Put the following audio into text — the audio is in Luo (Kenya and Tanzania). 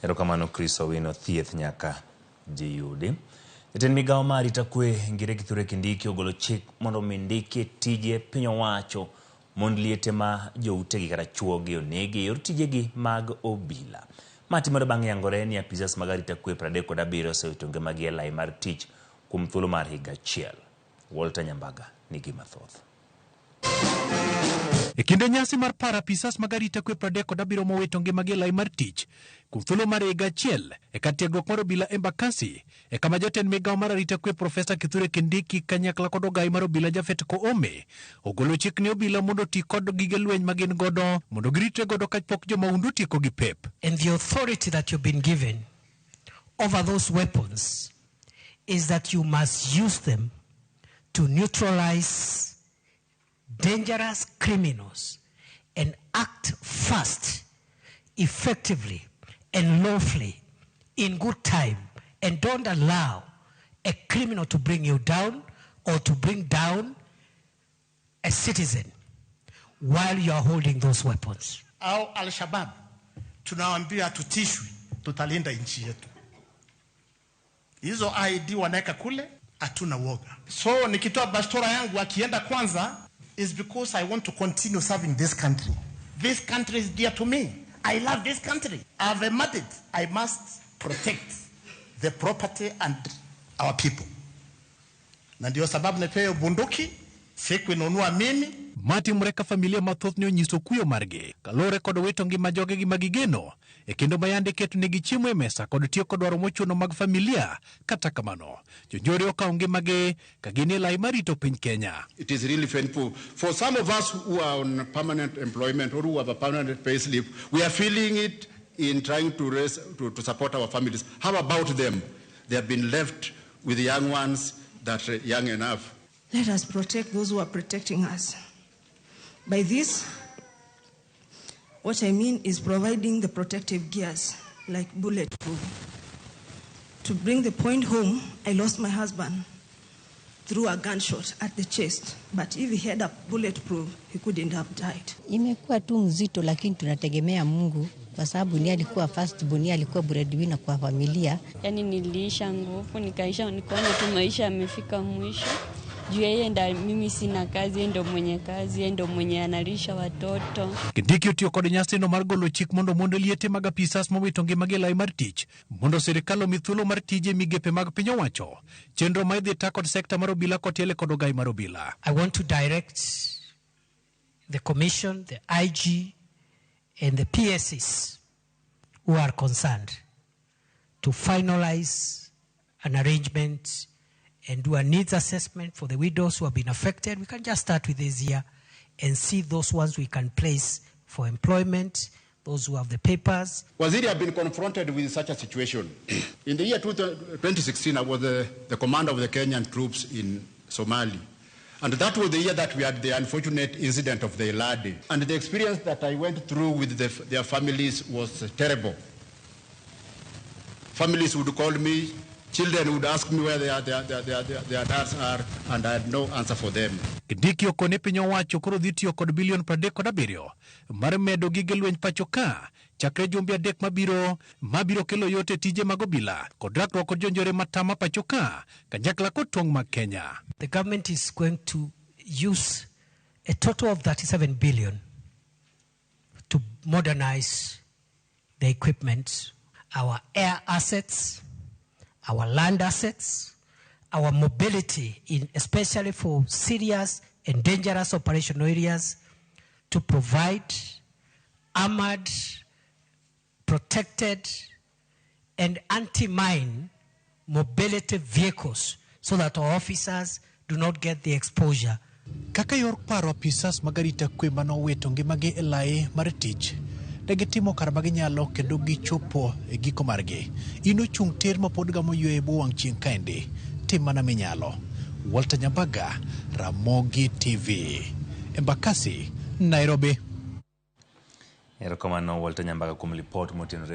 Erokamano Chris Owino, thieth nyaka ji yudi. Jatend migawo mar arita kwe Ngire Kithure Kindiki ogolo chik mondo mi ndiki tije piny owacho mond liete ma joutegi kata chuogi onegi e yor tijegi mag obila. Ma timore bang' yangore ni apisas mag arita kwe 37 osewito ngimagi e lai mar tich kuom thuolo mar higa achiel. Walter Nyambaga nigi mathoth. E kinde nyasi mar paro apisas mag arita kwe 37 mowito ngimagi e lai mar tich kuom thuolo mar higa achiel e kar tiegruok mar obila Embakasi e kama jatend migawo mar arita kwe Profesa Kithure Kindiki kanyakla kod ogai mar obila Japhet Koome ogolo chik ne obila mondo oti kod gige lweny ma gin godo mondo giritre godo kapok jomahundu otiekogi pep. And the authority that you've been given over those weapons is that you must use them to neutralize dangerous criminals and act fast, effectively, and lawfully in good time, and don't allow a criminal to bring you down or to bring down a citizen while you are holding those weapons. Au Al-Shabaab tunawaambia tutishwi, tutalinda nchi yetu. Hizo ID wanaweka kule, hatuna woga. So nikitoa bastola yangu akienda kwanza is because I want to continue serving this country. This country is dear to me. I love this country. I have a mandate. I must protect the property and our people. Na ndio sababu nipewe bunduki, sikuinunua mimi. Ma timore ka familia mathoth ne onyiso kuyo margi kaluwore kod wito ngima jogegi ma gigeno e kendo ma yande ketonegi chiemo e mesa kod tieko dwaro mochuno mag familia. Kata kamano, jonjore okawo ngimagi ka gin e lai marito piny Kenya. It is really painful. For some of us who are on permanent employment or who have a permanent pay slip, we are feeling it in trying to raise, to support our families. How about them? They have been left with young ones that are young enough. Let us protect those who are protecting us. By this, what I mean is providing the protective gears like bulletproof. To bring the point home, I lost my husband through a gunshot at the chest. But if he had a bulletproof, he couldn't have died. Imekuwa tu mzito, lakini tunategemea Mungu kwa sababu ni alikuwa first born, alikuwa breadwinner kwa familia. Yani niliisha nguvu, nikaisha, nikaona tu maisha yamefika mwisho. Juu yeye ndo mimi sina kazi, yeye ndo mwenye kazi, yeye ndo mwenye analisha watoto. Kindiki otiyo kod nyasino mar golo chik mondo mond liete mag apisas mowito ngimagi e lai mar tich mondo sirikal omi thuolo mar tije e migepe mag piny owacho. Chenro ma idhi ta kod sekta mar obila kotiele kod ogai mar obila. I want to direct the commission, the IG, and the PSs who are concerned to finalize an arrangement and do a needs assessment for the widows who have been affected. We can just start with this year and see those ones we can place for employment, those who have the papers. Waziri have been confronted with such a situation. In the year 2016, I was the commander of the Kenyan troops in Somali. And that was the year that we had the unfortunate incident of the Iladi. And the experience that I went through with their families was terrible. Families would call me, children would ask me where their dads are, and I had no answer for them. Kindiki okone piny owacho koro dhi tiyo kod bilion 37 mar medo gige lweny pacho ka chakre jumbe 3 mabiro kelo yot e tije mag obila kod rakruok kod jonjore matama pacho ka kanyakla kod tong' mag Kenya. The government is going to use a total of 37 billion to modernize the equipment, our air assets, our land assets, our mobility, in especially for serious and dangerous operational areas, to provide armored, protected, and anti-mine mobility vehicles so that our officers do not get the exposure. Kaka yor paro apisas mag arita kwe manowito ngimagi e lai mar tich, ne gitimo kar ma ginyalo kendo gichopo e giko margi. In ochung' tir ma pod gamo yweyo e bwo wang' chieng' kaendi, tim mana minyalo. Walter Nyambaga, Ramogi TV, Embakasi, Nairobi. Erokamano Walter Nyambaga kuom lipot motenore.